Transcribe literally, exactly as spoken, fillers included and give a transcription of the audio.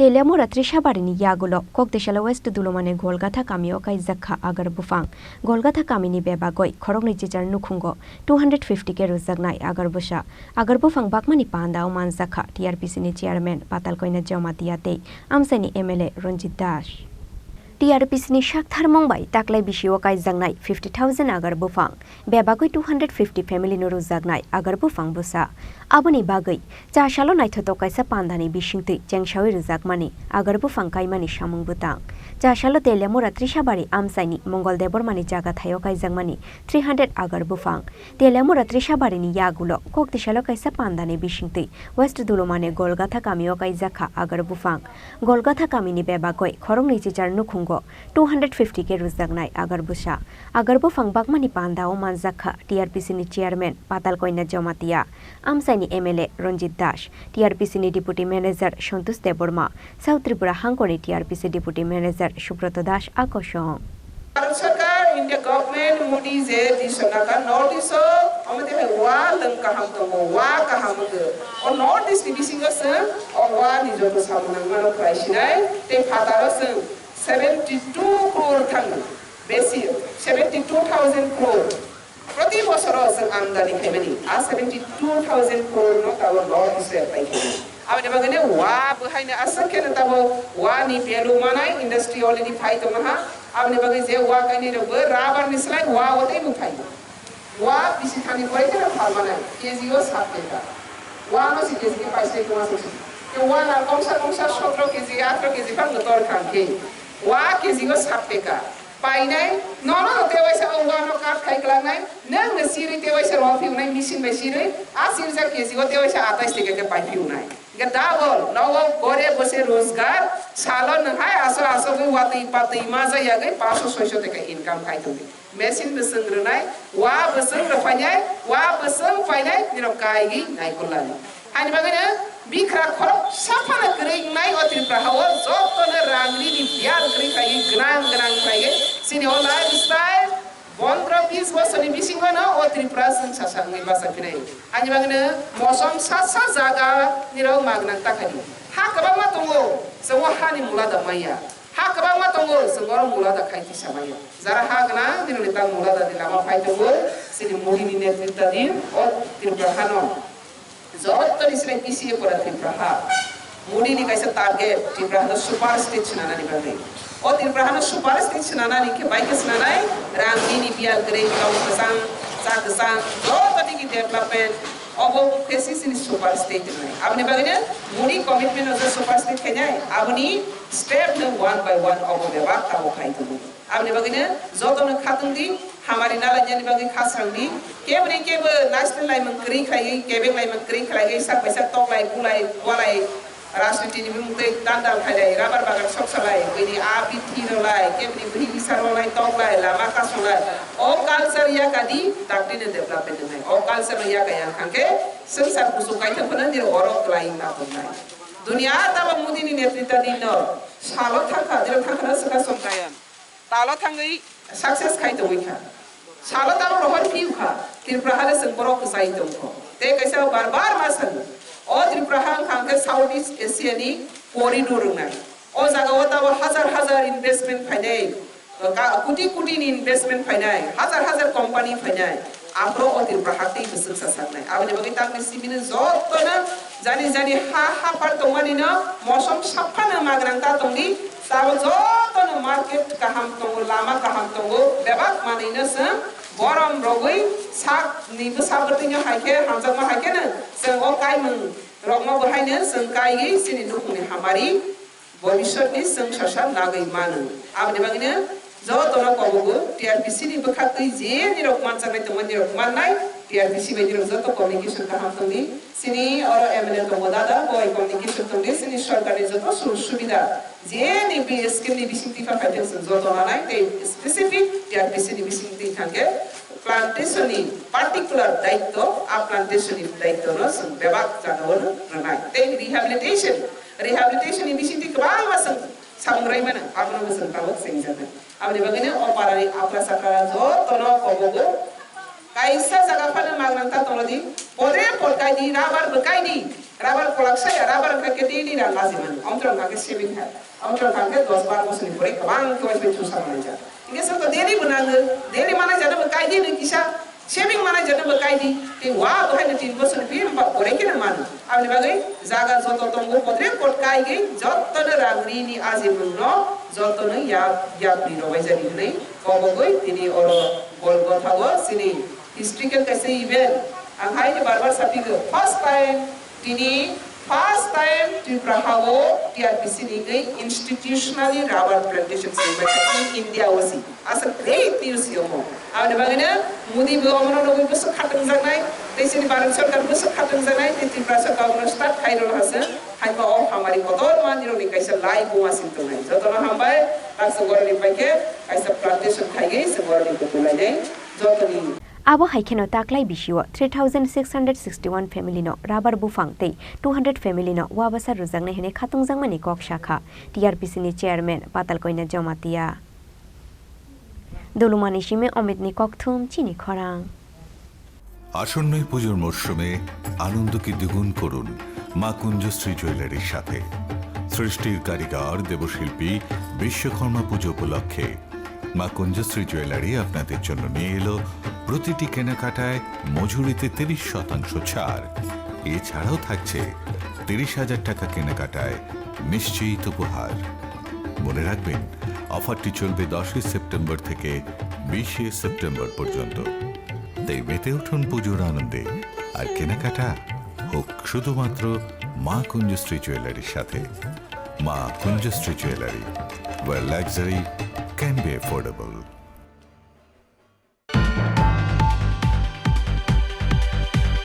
Teliamura Trishabarini yagulo Kokdeshala West Dulumani Golgatha kamio kaijak kha agar buphang. Golgatha kamini bebagoi khoroknwi jechar nukhungo two hundred fifty ke rwjaknai agar bwsa. Agar buphang bakmani pandao manjak kha T R P C ni chairman Patalkoina Jamatia tei amchaini M L A Ranjit Das. T R P C ni sak tharmung bai taklai bisio kaijaknai fifty thousand agar buphang, bebagwi two hundred fifty family no rwjaknai agar buphang bwsa. Aboni bagwi cha salo naithotok kaisa pandani bisingtwi chengsawi rwjakmani agar buphang kaimani samung bwtang. Cha salo Teliamura Trishabari amchaini Mongol Debbarmani jaga thaio kaijakmani three hundred agar buphang. Teliamura Trishabarini yagulo Kokdesalo kaisa pandani bisingtwi West Dulumani Golgatha kamio kaijak kha agar buphang. Golgatha kamini bebagoi khoroknwi jechar nukhungo two hundred fifty ke rwjaknai agar bwsa. Agar buphang bakmani pandao manjak kha T R P C ni chairman Patalkoina Jamatia, amchaini M L A Ranjit Das, T R P C ni deputy manager Santosh Debbarma, South Tripura hangkorni T R P C deputy manager Subroto Das a kosong. Bharat Sarkar, India government, Modi je dishonaka North East o, omo de hai wa lwng kaham tongo, wa kaham wngkhe. O North East ni bisingo chwng o wa ni joto samung nangmano khlai sinai, tei phataro chwng seventy two crore thangwi besi, seventy two thousand crore. Proti bosoro chwng amdani khaimani, a seventy two thousand crore no tabok North East o apply khaimani. Aboni bagwi no wa bwhaino aswk kheno tabok wa ni value manai industry already phai tongma ha. Aboni bagwi je wa kainwi rokbo rubber ni slai wa o tei bwphai. Wa bisi thani koi kheno phalmanai, K G o sat teka. Wa no si K G khe paisai tongma se. Ke wa na kongsa kongsa sotro K G, atro K G phang no tor khang khe. Wa K G o sat teka. Painai, nono no tewaisa o wano kat khai klangnai, nwng no sirwi tewaisa rw phiunai, machine bai sirwi, a sirjak K G o tewaisa atais teka khe pai phiunai. Hingkhe double, nogo gore bose rozgar, salo nwng hai aso aso khe watwi patwi ma jaya khe paso soiso teka income khai tongdi. Machine bwswng rwnai, wa bwswng rwphainai, wa bwswng painai, nirok kaigwi naikolai. Haini bagwino bikra khorok saphano kwrwi wngnai o Tripura hao jotono rang rini biyal kwrwi khlaiwi gwnang gwnang khlaiwi chini o lifestyle pondro bis bosorni bisingono o Tripura chwng sasa wngwi bachaphinai. Haini bagwino mosom sa sa jaga nirok magnang takhadi. Ha kwbangma tongo, chwng o hani mula da maya. Ha kwbangma tongo, chwng oro mula da khai tisa maya. Jara ha gwnang, nirokni tak mula da ni lama phai tongo, chini Modi ni netritwa di o Tripura hano. Jotoni srai P C A pora Tripura ha. Modi ni kaisa target, Tripura hano super state swnanani bagwi. O Tripura hano super state swnanani khe bai khe swnanai, rang nini biyal kwrwi, tong kwchang, cha kwchang, jotoni ki development, obo khe si chini super state wngnai. Aboni bagwino Modi commitment o je super state khainai, aboni step no one by one obo bebak tabok khai tongo. Aboni bagwino jotono khatungdi, hamari nalainani bagwi khasrangdi. Keboni kebo national laimung kwrwi khlaiwi, kebeng laimung kwrwi khlaiwi, sak bai sak toklai, bulai, walai, rajniti ni bumung tei dandal khailai, rabar bagan sok salai, bini a bithi rwlai, keboni bwhi bisa rwlai, toklai, lama kasulai. O culture yakadi, dakti ni development wngnai. O culture no yakaya hwnkhe, swngchar kuchuk kaithok phano nini oro kwlai wngna tongnai. Dunia tabok Modi ni netritwa ni no salo thangkha, jero thangkha no swkha Chondrayaan. Talo thangwi success khai tongwi kha. Salo tamo rohor phiu kha. Tripura hale chwng borok kwchai tong kho. Tei kaisa bar bar ma sanu. O Tripura ha wngkha hwnkhe South East Asia ni corridor wngnai. O jaga o tamo hajar hajar investment phainai. Ka-, koti koti ni investment phainai. Hajar hajar company phainai. Aphuru o Tripura ha tei bwswk sa saknai. Aboni bagwi tamni simi no joto no jani jani ha haphar tongmani no mosom saphano magrang ta tongdi. Sabo jotono market kaham tongo, lama kaham tongo, bebak manwino chwng borom rogwi sakni bwsa bwtwino hai khe hamjakma hai kheno chwng o kaimung rokno bo haino chwng kaiwi chini nukhungni hamari bobiswtni chwng sasa nagwi mano. Aboni bagwino jotono kobogo T R P C ni bwkhaktwi je nirok manjaknai tongmani nirok mannai, T R P C bai nirok joto communication kaham tongdi. Chini oro M L A tongo dada, bo bai communication tongdi, chini sorkarni joto sujog subida. Jeni bi scheme ni bisingtwi pha phaithak chwng joto nanai tei specific T R P C ni bisingtwi thangkhe plantation ni particular daityo, a plantation ni daityo no chwng bebak jaga o rwnai. Tei rehabilitation, rehabilitation ni bisingtwi kwbangma chwng samung rai mano, abono bo chwng tabuk chengjaknai. Aboni bagwino o parani apra chapra jotono kobogo Kaisa jaga phano magnang ta tongdi, podre pod kai di, rubber bo kai di, rubber kolak saya, rubber wngkha khe daily rang aji mano, omtwrwng wngkha khe saving hai, omtwrwng wngkha khe dos bar bosor ni pore kwbang khe uaisbai thusa manai jak. Hingke soto daily bo nango, daily manai jano bo kai di ni kisa, saving manai jano bo kai di, tei wa bo hai no tin bosor ni phi ba pore khe no mano. Aboni bagwi jaga joto tongo podre pod kai gwi joto no rang ri ni aji mung no joto no ya, ya pri rwbai jani hwnwi kobogwi tini oro bol gothago chini historical kaisa event. Ang hai no bar bar sapigo, first time tini first time Tripura hao T R P C ni wngwi institutionally rubber plantation swngjak in India o si. Asa great news yomo. Aboni bagwino Modi bo omono nugwi bwswk khatungjaknai, tei chini Bharat Sarkar bwswk khatungjaknai, tei Tripura Sarkar omono start khai rwna hase, haima o hamari kotor mandirokni kaisa lai buma sing tongnai. Jotono hambai, tak se boroni paikhe kaisa plantation khaigwi se boroni kukulai nai. Jotoni. Abo hai kheno taklai bisio three thousand six hundred sixty one family no rubber buphang tei two hundred family no wabasa rwjaknai hwnwi khatungjakmani kok sakha T R P C ni chairman Patalkoina Jamatia. Dolomani simi Omitni kokthum chini khorang. আসন্ন এই পুজোর মরশুমে আনন্দকে দ্বিগুণ করুন মা কুঞ্জশ্রী জুয়েলারির সাথে। সৃষ্টির কারিগর দেবশিল্পী বিশ্বকর্মা পুজো উপলক্ষে মা কুঞ্জশ্রী জুয়েলারি আপনাদের জন্য নিয়ে এলো প্রতিটি কেনাকাটায় মজুরিতে তিরিশ শতাংশ ছাড়। এছাড়াও থাকছে তিরিশ হাজার টাকা কেনাকাটায় নিশ্চিত উপহার। মনে রাখবেন, অফারটি চলবে দশই সেপ্টেম্বর থেকে বিশে সেপ্টেম্বর পর্যন্ত। তাই মেতে উঠুন পুজোর আনন্দে, আর কেনাকাটা হোক শুধুমাত্র মা কুঞ্জশ্রী জুয়েলারির সাথে। মা কুঞ্জশ্রী jewellery, where luxury can be affordable.